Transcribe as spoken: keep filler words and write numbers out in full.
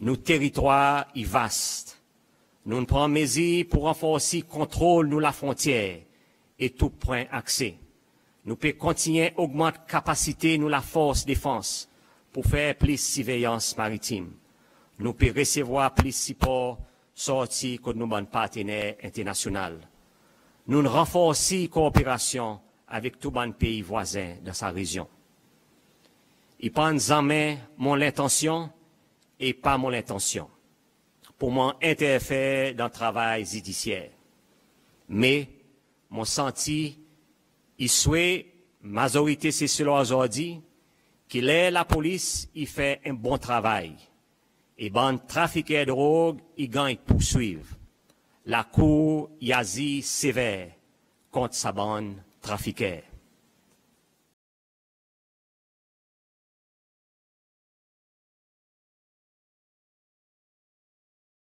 Nou teritwar i vast. Nou'n pran mezir pour ranforsi kontrol nou lafrontyer e tou pwen akse. Nou pe kontinyen ogmant kapasite nou lafors defans pour fer plis sirveyans maritim. Nou pe resevwar plis sipor sorti kot nou bann partner enternasyonal. Nou'n ranforsi korperasyon avek tou bann pei vwazen dan sa rezyon. I pa'n zanmen mon lentansyon e pa mon lentansyon pour mwan enterfer dan travay zidisyer. Me mon santi i swe mazorite Seselwa ozordi ki ler lapolis i fer en bon travay e bann trafiker drog i ganny pourswiv, lakour i azir sever kont sa bann trafiker.